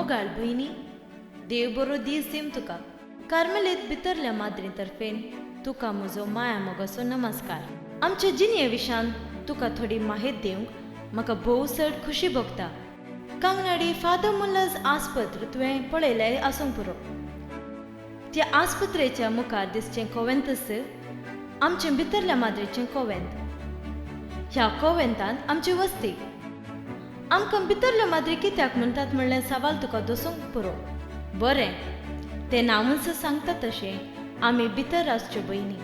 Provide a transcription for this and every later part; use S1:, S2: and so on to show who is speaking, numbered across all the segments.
S1: मोगाळ भयणी, देव बरो दीस दीम तुका. कार्मेलीत भितरल्या माद्री तर्फेन तुका म्हजो माया मोगाचो नमस्कार. आमचे जिणये विशान तुका थोडी माहिती दिवंक म्हाका भोव चड खुशी भोगता. कांगनाडी फादर मुल्लर्स आस्पत्र तुवें पळयलें आसूंक पुरो. त्या आस्पत्रेच्या मुखार दिसचें कोवेंतस आमचें भितरल्या माद्रीचें कोवेंत. ह्या कोवेंतांत आमची वस्ती. आमकां भितरल्यो माद्री कित्याक म्हणटात म्हणलें सवाल तुका दसूंक पुरो. बरें, तें नांवूच सांगता तशें आमी भितर आसच्यो भयणी.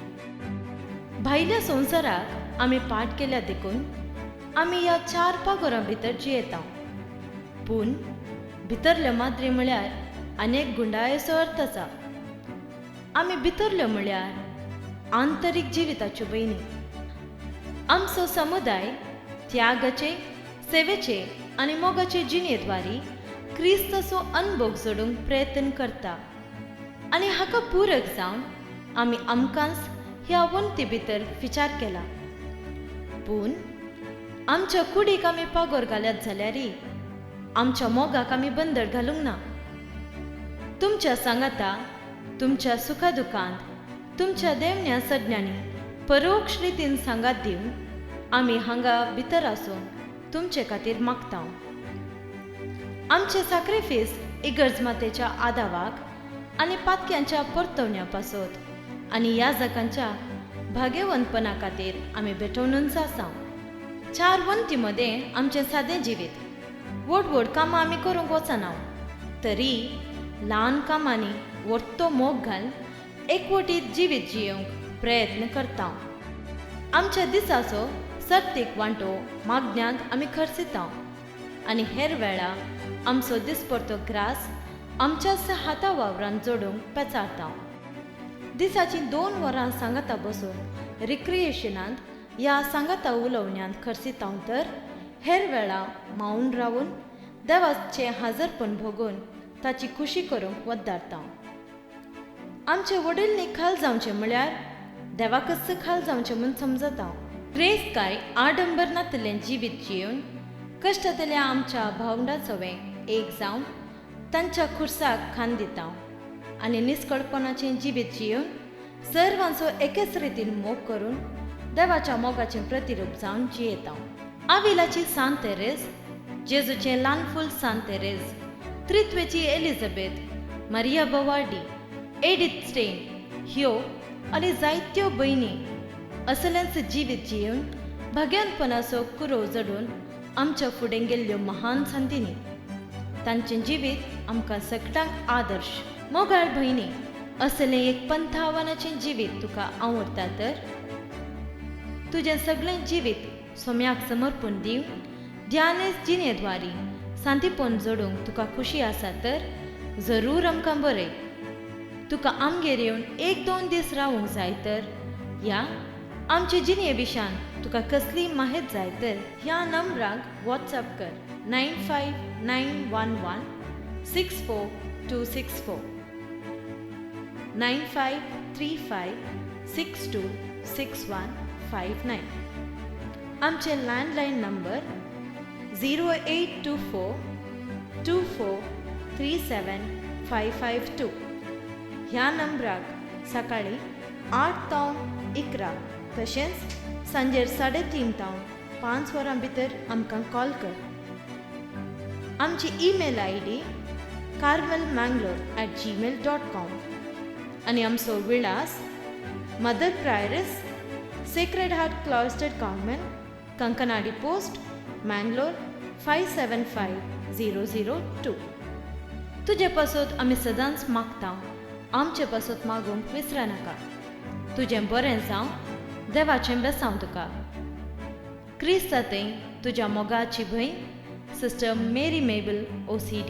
S1: भायल्या संवसाराक आमी पाठ केल्या देखून आमी ह्या चार पागोरां भितर जियेता. पूण भितरल्यो माद्री म्हळ्यार अनेक गुंडायेचो अर्थ आसा. आमी भितरल्यो म्हळ्यार आंतरीक जिविताच्यो भयणी. आमचो समुदाय त्यागाचे, सेवेचे आनी मोगाचे जिणेद्वारी क्रिस्ताचो अनभोग जोडूंक प्रयत्न करता आनी हाका पूरक जावन आमी आमकांच ह्या वण्टी भितर विचार केला. पूण आमच्या कुडीक आमी पागोर घाल्यात जाल्यारय आमच्या मोगाक आमी बंदर घालूंक ना. तुमच्या सांगाता, तुमच्या सुखा दुखांत, तुमच्या देवण्या सज्ञांनी परोक्ष रितीन सांगात दिवन आमी हांगा भितर आसून तुमचे खातीर मागता. आमचे साक्रिफीस इगर्ज मातेच्या आदावाक आनी पातक्यांच्या परतवण्या पासत आनी याजकांच्या भाग्यवंतपणा खातीर आमी भेटवणूच आसा. चार वण्टी मदें आमचें सादें जिवीत. व्हड व्हड कामां आमी करूंक वचना, तरी ल्हान कामांनी व्हडतो मोग घाल एकवटीत जिवीत जियेवंक प्रयत्न करता. आमच्या दिसाचो सर्तीक वांटो मागण्यांत आमी खर्चिता आनी हेर वेळा आमचो दिसपडतो ग्रास आमच्याच हाता वावरान जोडूंक पेचारता. दिसाचीं 2 वरां सांगाता बसून रिक्रिएशनांत ह्या सांगाता उलोवण्यांत खर्चिता, तर हेर वेळा मावन रावून देवाचें हाजरपण भोगून ताची खुशी करूंक वद्दारता. आमचे वडील निखाल जावचें म्हळ्यार देवाकच खाल जावचें म्हूण समजता. ग्रेस काय आडंबर नातलें जिवीत जियेवन कश्टांतल्या आमच्या भावंडा सवें एक जावन तांच्या खुर्साक खान दिता आनी निस्कळपणाचें जिवीत जियेवन सर्वांचो एकेच रितीन मोग करून देवाच्या मोगाचें प्रतिरूप जावन जियेता. आविलाची सांत तेरेज, जेजूचें ल्हान फूल सांत तेरेज, त्रित्वेची Elizabeth, Maria Baouardy, Edith Stein ह्यो आनी जायत्यो भयणी असलेंच जिवीत जियेवन भाग्यानपणाचो कुरोव जडून आमच्या फुडें गेल्ल्यो महान संतिनी. तांचें जिवीत आमकां सगळ्यांक आदर्श. मोगाळ भयणी, असलें एक पंथावानाचें जिवीत तुका आवडटा तर तुजें सगळें जिवीत सोम्याक समर्पण दिवन ध्यानेच जिणेद्वारी शांतीपण जोडूंक तुका खुशी आसा तर जरूर आमकां बरय. तुका आमगेर येवन 1-2 दीस रावूंक जाय तर ह्या आमचे जिणे विशान तुका कसली माहिती जाय तर ह्या नंबराक वॉट्सएप कर 95911 64264 9535 626159. आमचे लँडलायन नंबर 0824 24 37552. ह्या नंबराक सकाळीं 8 तावन 11 तशेंच सांजेर 3:30 तावन 5 वरां भितर आमकां कॉल कर. आमची ईमेल ID carmelmangalore@gmail.com आनी आमचो विळास Mother Prioress, Sacred Heart Cloistered Convent, Kankanady post, Mangalore 575002. तुजे पासत आमी सदांच मागता, आमचे पासत मागूंक विसरा नाका. तुजें बरें जावं, देवाचें बेसांव तुका. क्रिस्ता थंय तुज्या मोगाची भयण सिस्टर मेरी मेबल OCD.